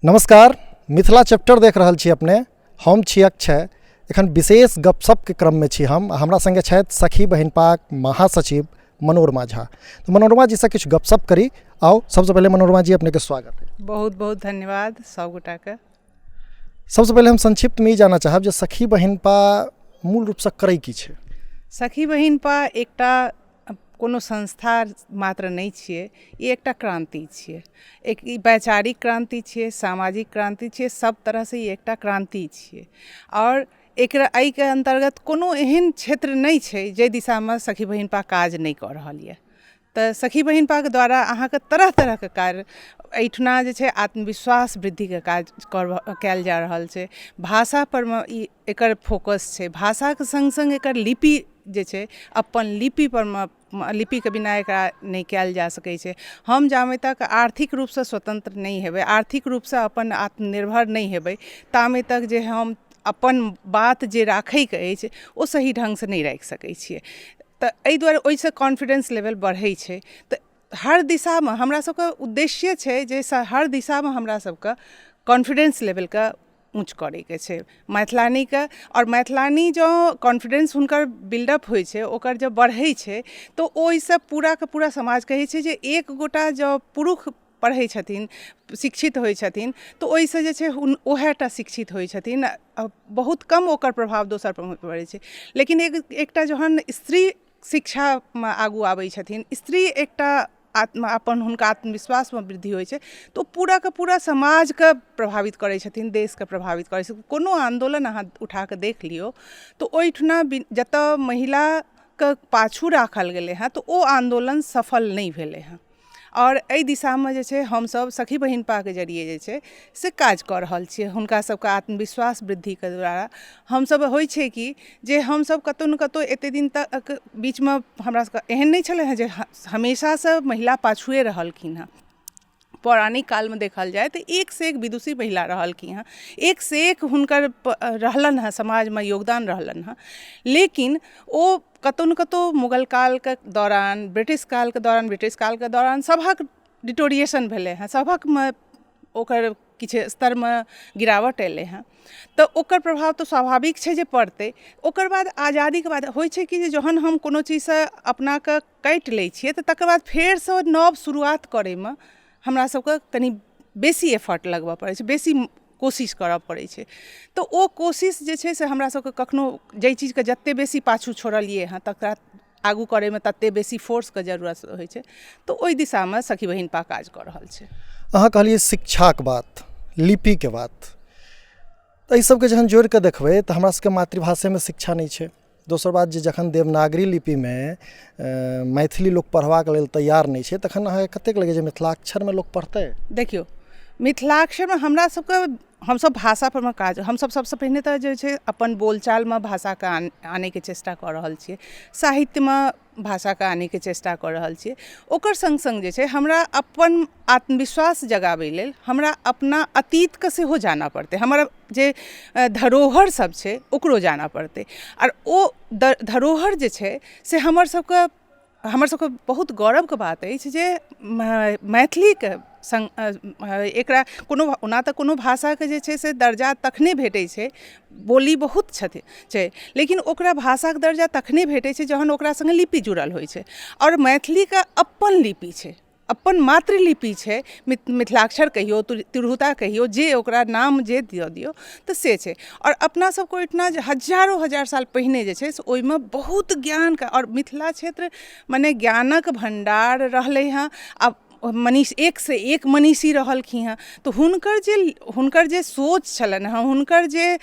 नमस्कार, मिथिला चैप्टर देख रहल छी अपने। हम छी अक्षय। एखन विशेष गपशपके क्रममे छी हम। हमरा सङ्गे छथि सखी बहिनपाक महासचिव मनोरमा झा। तऽ मनोरमा जीसँ किछु गपशप करी। आउ, सबसँ पहिले मनोरमा जी, अपनेके स्वागत है। बहुत बहुत धन्यवाद सब गोटाके। सबसँ पहिले हम संक्षिप्तमे ई जानऽ चाहब जे सखी बहिनपा मूल रूपसँ करै की छै? सखी बहिनपा एकटा कोनो संस्था मात्र नहि छियै, ई एकटा क्रान्ति छियै। एक ई वैचारिक क्रान्ति छियै, सामाजिक क्रान्ति छियै, सब तरहसँ ई एकटा क्रान्ति छियै। आओर एकरा एहिके अन्तर्गत कोनो एहन क्षेत्र नहि छै जाहि दिशामे सखी बहिनपा काज नहि कऽ रहल यऽ। तऽ सखी बहिनपाके द्वारा अहाँके तरह तरहके कार्य एहिठिना जे छै आत्मविश्वास वृद्धिके काज कयल जा रहल छै। भाषापर मे ई एकर फोकस छै। भाषाके सङ्ग सङ्ग एकर लिपि जे छै, अपन लिपिपर मे, लिपिके बिना एकरा नहि कयल जा सकै छै। हम जामे तक आर्थिक रूपसँ स्वतन्त्र नहि हेबै, आर्थिक रूपसँ अपन आत्मनिर्भर नहि हेबै, तामे तक जे हम अपन बात जे राखैके अछि ओ सही ढङ्गसँ नहि राखि सकै छियै। तऽ एहि दुआरे ओहिसँ कॉन्फिडेन्स लेवल बढ़ै छै। तऽ हर दिशामे हमरा सबके उद्देश्य छै जे हर दिशामे हमरा सबके कॉन्फिडेन्स लेवलके ऊँच करैके छै मैथिलानीके। आओर मैथिलानी जँ कॉन्फिडेन्स हुनकर बिल्डअप होइ छै, ओकर जँ बढ़ै छै, तऽ ओहिसँ पूराके पूरा समाज कहै छै जे एक गोटा जँ पुरुष पढ़ै छथिन, शिक्षित होइ छथिन, तऽ ओहिसँ जे छै उएह टा शिक्षित होइ छथिन, बहुत कम ओकर प्रभाव दोसरपर पड़ै छै। लेकिन एकटा जहन स्त्री शिक्षामे आगू आबै छथिन, स्त्री एकटा आत्म अपन हुनका आत्मविश्वासमे वृद्धि होइ छै, तऽ ओ पूराके पूरा समाजके प्रभावित करै छथिन, देशके प्रभावित करै छथिन। कोनो आन्दोलन अहाँ उठाकऽ देख लियौ तऽ ओहिठिना जतऽ महिलाके पाछू राखल गेलै हँ, तऽ ओ आन्दोलन सफल नहि भेलै हँ। आओर एहि दिशामे जे छै हमसभ सखी बहिनपाके जरिये जे छै से काज कऽ रहल छियै। हुनका सबके आत्मविश्वास वृद्धिके द्वारा हमसभ होइ छै कि जे हमसभ कतहु ने कतहु एते दिन तक बीचमे हमरा सबके एहन नहि छलै हँ जे हमेशासँ महिला पाछुए रहलखिन हँ। पौराणिक कालमे देखल जाय तऽ एकसँ एक विदुषी महिला रहलखिन हँ, एकसँ एक हुनकर रहलनि हँ, समाजमे योगदान रहलनि हँ। लेकिन ओ कतहु ने कतहु मुगल कालके दौरान, ब्रिटिश कालके दौरान सभक डिटोरिएशन भेलै हँ, सभकमे ओकर किछु स्तरमे गिरावट एलै हँ। तऽ ओकर प्रभाव तऽ स्वाभाविक छै जे पड़तै। ओकर बाद आजादीके बाद होइ छै कि जे जहन हम कोनो चीजसँ अपनाके काटि लै छियै, तऽ तकर बाद फेरसँ नव शुरुआत करैमे हमरा सबके कनि बेसी एफर्ट लगबऽ पड़ै छै, बेसी कोशिश करऽ पड़ै छै। तऽ ओ कोशिश जे छै से हमरा सबके कखनो जाहि चीजके जते बेसी पाछू छोड़लियै हँ, तकरा आगू करैमे तते बेसी फोर्सके जरूरत होइ छै। तऽ ओहि दिशामे सखी बहिनपा काज कऽ रहल छै। अहाँ कहलियै शिक्षाके बात, लिपिके बात, तऽ एहि सबके जहन जोड़ि कऽ देखबै तऽ हमरा सबके मातृभाषेमे शिक्षा नहि छै। दोसर बात जे जखन देवनागरी लिपिमे मैथिली लोक पढ़बाक लेल तैयार नहि छै, तखन अहाँके कतेक लगैए जे मिथिलाक्षरमे लोक पढ़तै? देखियौ, मिथिलाक्षरमे हमरा सबके हमसब भाषापर मे काज हमसब सबसँ पहिने तऽ जे छै अपन बोलचालमे भाषाके आनैके चेष्टा कऽ रहल छियै, साहित्यमे भाषाके आनैके चेष्टा कऽ रहल छियै। ओकर सङ्ग सङ्ग जे छै हमरा अपन आत्मविश्वास जगाबै लेल हमरा अपना अतीतके सेहो जानऽ पड़तै, हमर जे धरोहर सब छै ओकरो जानऽ पड़तै। आर ओ धरोहर जे छै से हमर सबके बहुत गौरवके बात अछि जे मैथिलीके सङ्ग एकरा कोनो ओना तऽ कोनो भाषाके जे छै से दर्जा तखने भेटै छै, बोली बहुत छथि छै, लेकिन ओकरा भाषाके दर्जा तखने भेटै छै जहन ओकरा सङ्गे लिपि जुड़ल होइ छै। आओर मैथिलीके अपन लिपि छै, अपन मातृलिपि छै। मिथिलाक्षर कहियौ, तिरहुता कहियौ, जे ओकरा नाम जे दऽ दियौ, तऽ से छै। आओर अपना सबके ओहिठिना जे हजारो हजार साल पहिने जे छै से ओहिमे बहुत ज्ञानके, आओर मिथिला क्षेत्र मने ज्ञानक भण्डार रहलै हँ। आब मनीष एकसँ एक मनीषी रहलखिन हँ। तऽ हुनकर जे सोच छलनि हँ, हुनकर जे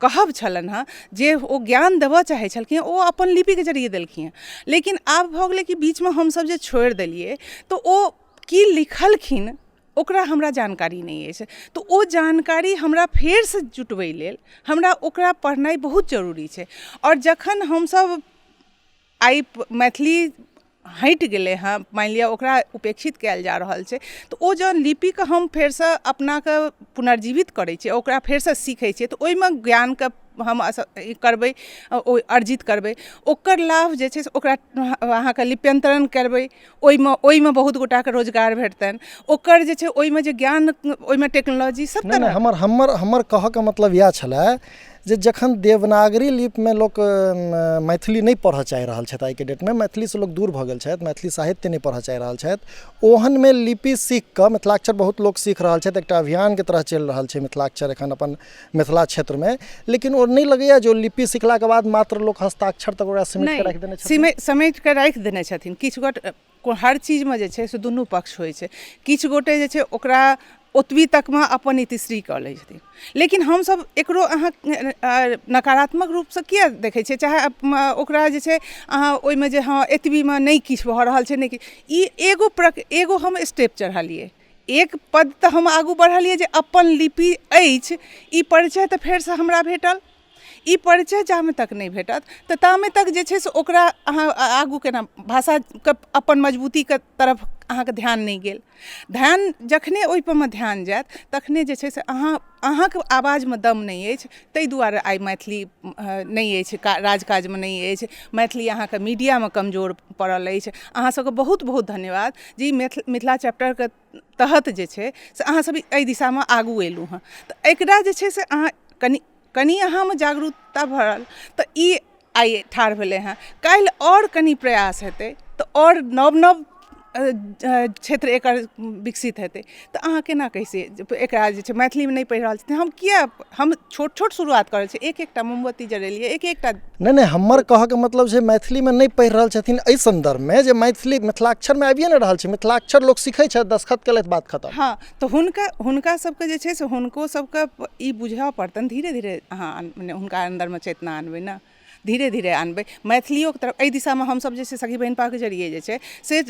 कहब छलनि हँ, जे ओ ज्ञान देबऽ चाहै छलखिन, ओ अपन लिपिके जरिये देलखिन हँ। लेकिन आब भऽ गेलै कि बीचमे हमसब जे छोड़ि देलियै, तऽ ओ की लिखलखिन ओकरा हमरा जानकारी नहि अछि। तऽ ओ जानकारी हमरा फेरसँ जुटबै लेल हमरा ओकरा पढ़नाइ बहुत जरूरी छै। आओर जखन हमसब आइ मैथिली हटि गेलै हँ, मानि लिअ ओकरा उपेक्षित कयल जा रहल छै, तऽ ओ जँ लिपिके हम फेरसँ अपनाके पुनर्जीवित करै छियै, ओकरा फेरसँ सीखै छियै, तऽ ओहिमे ज्ञानके हम करबै, ओ अर्जित करबै, ओकर लाभ जे छै से ओकरा अहाँके लिप्यन्तरण करबै, ओहिमे बहुत गोटाके रोजगार भेटतनि। ओकर जे छै ओहिमे जे ज्ञान, ओहिमे टेक्नोलॉजी सब नहि नहि, हमर हमर हमर कहऽके मतलब इएह छलै जे जखन देवनागरी लिपिमे लोक मैथिली नहि पढ़ऽ चाहि रहल छथि, आइके डेटमे मैथिलीसँ लोक दूर भऽ गेल छथि, मैथिली साहित्य नहि पढ़ऽ चाहि रहल छथि, ओहनमे लिपि सीख कऽ मिथिलाक्षर बहुत लोक सीख रहल छथि, एकटा अभियानके तरह चलि रहल छै मिथिलाक्षर एखन अपन मिथिला क्षेत्रमे, लेकिन ओ नहि लगैए जे ओ लिपि सिखलाके बाद मात्र लोक हस्ताक्षर तक ओकरा सीमित कऽ राखि देने छथिन। समेट कऽ राखि देने छथिन। किछु गोट, हर चीजमे जे छै से दुनू पक्ष होइ छै। किछु गोटे जे छै ओकरा ओतबी तकमे अपन इतिश्री कऽ लै छथिन, लेकिन हमसब एकरो अहाँ नकारात्मक रूपसँ किए देखै छियै? चाहे ओकरा जे छै अहाँ ओहिमे जे हँ एतबीमे नहि किछु भऽ रहल छै, नहि किछु, ई एगो एगो हम स्टेप चढ़लियै, एक पद तऽ हम आगू बढ़लियै जे अपन लिपि अछि, ई परिचय तऽ फेरसँ हमरा भेटल। ई परिचय जामे तक नहि भेटत तऽ तामे तक जे छै से ओकरा अहाँ आगू केना, भाषाके अपन मजबूतीके तरफ अहाँके ध्यान नहि गेल। ध्यान जखने ओहिपर मे ध्यान जायत तखने जे छै से अहाँके आवाजमे दम नहि अछि। ताहि दुआरे आइ मैथिली नहि अछि, राजकाजमे नहि अछि मैथिली, अहाँके मीडियामे कमजोर पड़ल अछि। अहाँ सबके बहुत बहुत धन्यवाद जे ई मिथिला चैप्टरके तहत जे छै से अहाँ सब एहि दिशामे आगू एलहुँ हँ। तऽ एकरा जे छै से अहाँ कनि कनि अहाँमे जागरूकता भरल तऽ ई आइ ठाढ़ भेलै हँ। काल्हि आओर कनि प्रयास हेतै तऽ आओर नव नव क्षेत्र एकर विकसित हेतै। तऽ अहाँ केना कहै छियै एकरा जे छै मैथिलीमे नहि पढ़ि रहल छथिन? हम किए, हम छोट छोट शुरुआत कऽ रहल छी, एक एकटा मोमबत्ती जरेलियै, एक एकटा। नहि नहि, हमर कहऽके मतलब छै मैथिलीमे नहि पढ़ि रहल छथिन एहि सन्दर्भमे जे मैथिली मिथिलाक्षरमे आबिए नहि रहल छै। मिथिलाक्षर लोक सीखै छथि, दस्तखत केलथि, बात खतम। हँ, तऽ हुनका सबके जे छै से हुनको सबके ई बुझऽ पड़तनि। धीरे धीरे अहाँ मने हुनका अन्दरमे चेतना आनबै ने, धीरे धीरे आनबै मैथिलियोके तरफ। एहि दिशामे हमसब जे छै सखी बहिनपाके जरिये जे छै से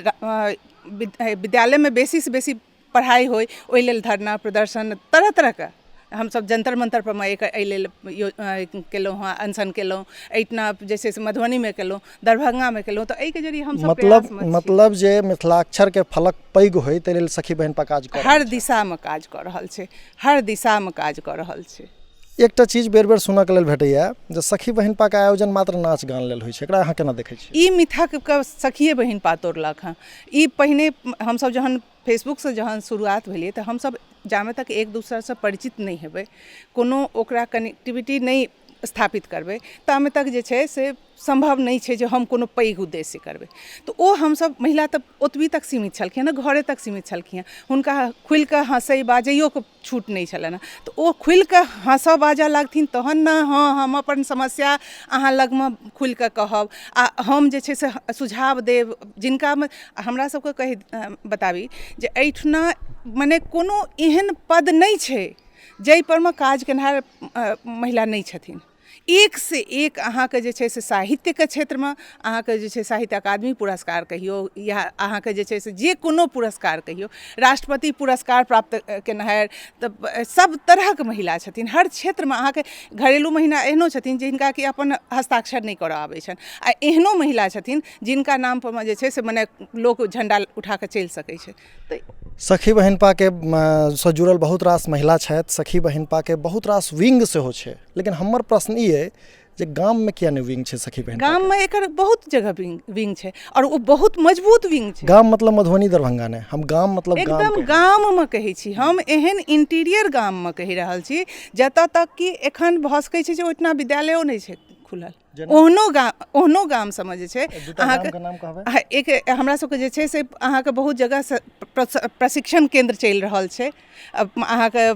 विद्यालयमे बेसीसँ बेसी पढ़ाइ होइ, ओहि लेल धरना प्रदर्शन तरह तरहके हमसब जन्तर मन्तर परमे एहि लेल केलहुँ हँ, अनशन केलहुँ। एहिठिना जे छै से मधुबनीमे केलहुँ, दरभंगामे केलहुँ। तऽ एहिके जरिये हमसब मतलब मतलब जे मिथिलाक्षरके फलक पैघ होइ ताहि लेल सखी बहिनपा काज कऽ हर दिशामे काज कऽ रहल छै, हर दिशामे काज कऽ रहल छै। एकटा चीज बेर बेर सुनऽके लेल भेटैए जे सखी बहिनपाके आयोजन मात्र नाच गान लेल होइ छै, एकरा अहाँ केना देखै छी? ई मिथकके सखिए बहिनपा तोड़लक हँ। ई पहिने हमसब जहन फेसबुकसँ जहन शुरुआत भेलै तऽ हमसब जामे तक एक दोसरसँ परिचित नहि हेबै, कोनो ओकरा कनेक्टिविटी नहि स्थापित करबै, तामे तक जे छै से सम्भव नहि छै जे हम कोनो पैघ उद्देश्य करबै। तऽ ओ हमसब महिला तऽ ओतबी तक सीमित छलखिन हँ, घरे तक सीमित छलखिन हँ, हुनका खुलिकऽ हँसै बाजैयोके छूट नहि छलनि हँ। तऽ ओ खुलिकऽ हँसऽ बाजऽ लगथिन तहन ने हँ हम अपन समस्या अहाँ लगमे खुलिकऽ कहब आ हम जे छै से सुझाव देब। जिनकामे हमरा सबके कहि बताबी जे एहिठिना मने कोनो एहन पद नहि छै जाहिपरमे काज केनिहार महिला नहि छथिन। एक से एक अहाँके जे छै से साहित्यके क्षेत्रमे अहाँके जे छै साहित्य अकादमी पुरस्कार कहियौ या अहाँके जे छै से जे कोनो पुरस्कार कहियौ, राष्ट्रपति पुरस्कार प्राप्त केनिहार, तऽ सब तरहक महिला छथिन हर क्षेत्रमे। अहाँके घरेलू महिला एहनो छथिन जिनका कि अपन हस्ताक्षर नहि करऽ आबै छनि, आ एहनो महिला छथिन जिनका नामपर मे जे छै से मने लोक झण्डा उठाकऽ चलि सकै छै। तऽ सखी बहिनपाके सँ जुड़ल बहुत रास महिला छथि, सखी बहिनपाके बहुत रास विंग सेहो छै, लेकिन हमर प्रश्न ई अइ जे गाममे किया नहि विंग छै सखी बहिनपा? गाममे एकर बहुत जगह विंग छै आओर ओ बहुत मजबूत विंग छै। गाम मतलब मधुबनी दरभंगा नहि, हम गाम मतलब एकदम गाममे कहै छी, हम एहन इंटीरियर गाममे कहि रहल छी जतऽ तक कि एखन भऽ सकै छै जे ओहिठिना विद्यालयो नहि छै खुलल, ओहनो गाम सबमे जे छै अहाँके एक हमरा सबके जे छै से अहाँके बहुत जगह प्रशिक्षण केन्द्र चलि रहल छै अहाँके।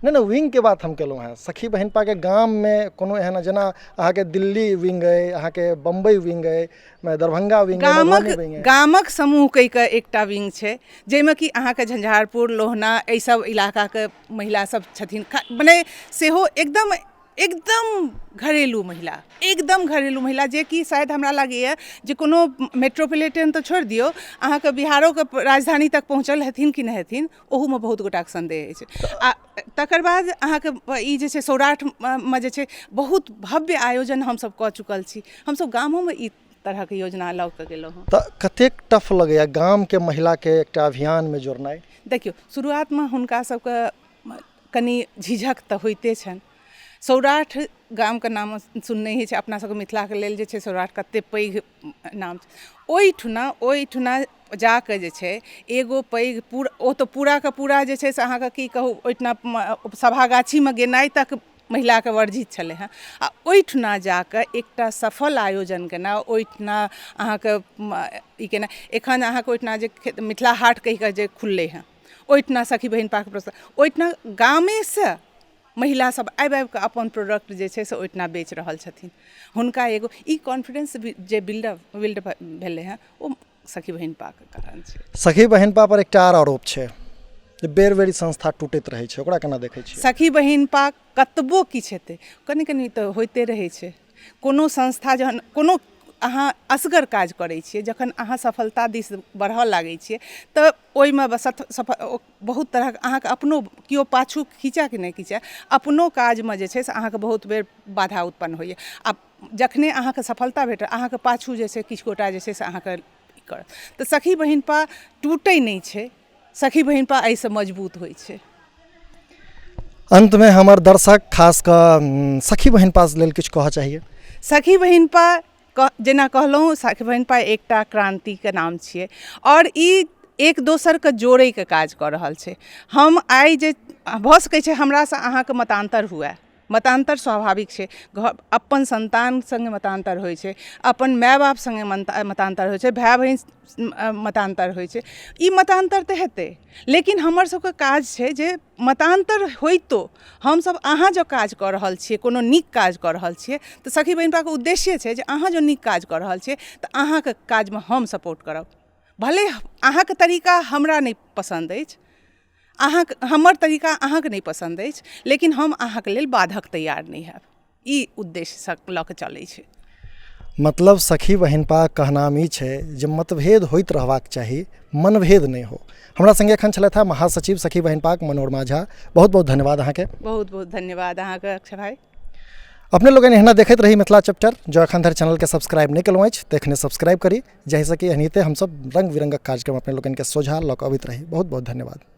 नहि नहि, विंगके बात हम केलहुँ हेँ। सखी बहिनपाके गाममे कोनो एहन, जेना अहाँके दिल्ली विंग अइ, अहाँके बम्बई विंग अइ, दरभंगा विंग अइ, मधुबनी विंग अइ, गामक समूह कहिकऽ एकटा विंग छै जाहिमे कि अहाँके झंझारपुर लोहना एहि सब इलाकाके महिला सब छथिन, मने सेहो एकदम एकदम घरेलू महिला, एकदम घरेलू महिला, जे कि शायद हमरा लागैए जे कोनो मेट्रोपोलिटन तऽ छोड़ि दियौ, अहाँके बिहारोके राजधानी तक पहुँचल हेथिन कि नहि हेथिन ओहूमे बहुत गोटाके सन्देह अछि। आ तकर बाद अहाँके ई जे छै सौराठमे जे छै बहुत भव्य आयोजन हमसब कऽ चुकल छी, हमसब गामोमे ई तरहके योजना लऽ कऽ गेलहुँ हँ। तऽ कतेक टफ लगैए गामके महिलाके एकटा अभियानमे जोड़नाइ? देखियौ, शुरुआतमे हुनका सबके कनि झिझक तऽ होइते छनि। सौराठ गामके नाम सुनने होइ छै अपना सबके मिथिलाके लेल जे छै सौराठ कते पैघ नाम छै। ओहिठुना ओहिठुना जाकऽ जे छै एगो पैघ पूरा ओ तऽ पूराके पूरा जे छै से अहाँके की कहू, ओहिठिना सभा गाछीमे गेनाइ तक महिलाके वर्जित छलै हँ, आ ओहिठिना जाकऽ एकटा सफल आयोजन केनाइ, ओहिठिना अहाँके ई केनाइ। एखन अहाँके ओहिठिना जे मिथिला हाट कहिकऽ जे खुललै हँ, ओहिठिना सखी बहिनपाके प्रस्ताव, ओहिठिना गामेसँ महिला सब आबि आबिकऽ अपन प्रोडक्ट जे छै से ओहिठिना बेच रहल छथिन। हुनका एगो ई कॉन्फिडेंस जे बिल्ड भेलै हँ, ओ सखी बहिनपाके कारण छै। सखी बहिनपा पर एकटा आर आरोप छै जे बेर बेर ई संस्था टूटैत रहै छै, ओकरा केना देखै छियै? सखी बहिनपा कतबो किछु हेतै, कनि कनि तऽ होइते रहै छै। कोनो संस्था जहन कोनो अहाँ असगर काज करै छियै, जखन अहाँ सफलता दिस बढ़ऽ लागै छियै तऽ ओहिमे बहुत तरहक अहाँके अपनो केओ पाछू खींचए कि नहि खींचए, अपनो काजमे जे छै से अहाँके बहुत बेर बाधा उत्पन्न होइए। आ जखने अहाँके सफलता भेटत, अहाँके पाछू जे छै किछु गोटा जे छै से अहाँके करत। तऽ सखी बहिनपा टूटै नहि छै, सखी बहिनपा एहिसँ मजबूत होइ छै। अन्तमे हमर दर्शक खास कऽ सखी बहिनपा लेल किछु कहऽ चाहिए? सखी बहिनपा जेना कहलहुँ, सखी बहिनपा एकटा क्रान्तिके नाम छियै आओर ई एक दोसरके जोड़ैके काज कऽ रहल छै। हम आइ जे भऽ सकै छै हमरासँ अहाँके मतान्तर हुए, मतान्तर स्वाभाविक छै, घर अपन सन्तान सङ्गे मतान्तर होइ छै, अपन माय बाप सङ्गे मतान्तर होइ छै, भाय बहिन मतान्तर होइ छै, ई मतान्तर तऽ हेतै, लेकिन हमर सबके काज छै जे मतान्तर होइतो हमसब अहाँ जँ काज कऽ रहल छियै, कोनो नीक काज कऽ रहल छियै, तऽ सखी बहिनपाके उद्देश्ये छै जे अहाँ जँ नीक काज कऽ रहल छियै तऽ अहाँके काजमे हम सपोर्ट करब, भले अहाँके तरीका हमरा नहि पसन्द अछि, अहाँके हमर तरीका अहाँके नहि पसन्द अछि, लेकिन हम अहाँके लेल बाधक तैयार नहि हैब। ई उद्देश्यसँ लऽ कऽ चलै छै। मतलब सखी बहिनपा कहनाम ई छै जे मतभेद होइत रहबाक चाही, मनभेद नहि हो। हमरा सङ्गे एखन छलथि हेँ महासचिव सखी बहिनपाक मनोरमा झा। बहुत बहुत धन्यवाद अहाँके। बहुत बहुत धन्यवाद अहाँके अक्षय भाई। अपने लोगन एहिना देखैत रही मिथिला चैप्टर। जँ एखन धरि चैनलके सब्सक्राइब नहि केलहुँ अछि तऽ एखने सब्सक्राइब करी, जाहिसँ कि एनाहिते हमसब रङ्ग बिरङ्गक कार्यक्रम अपने लोकनिके सोझाँ लऽ कऽ अबैत रही। बहुत बहुत धन्यवाद।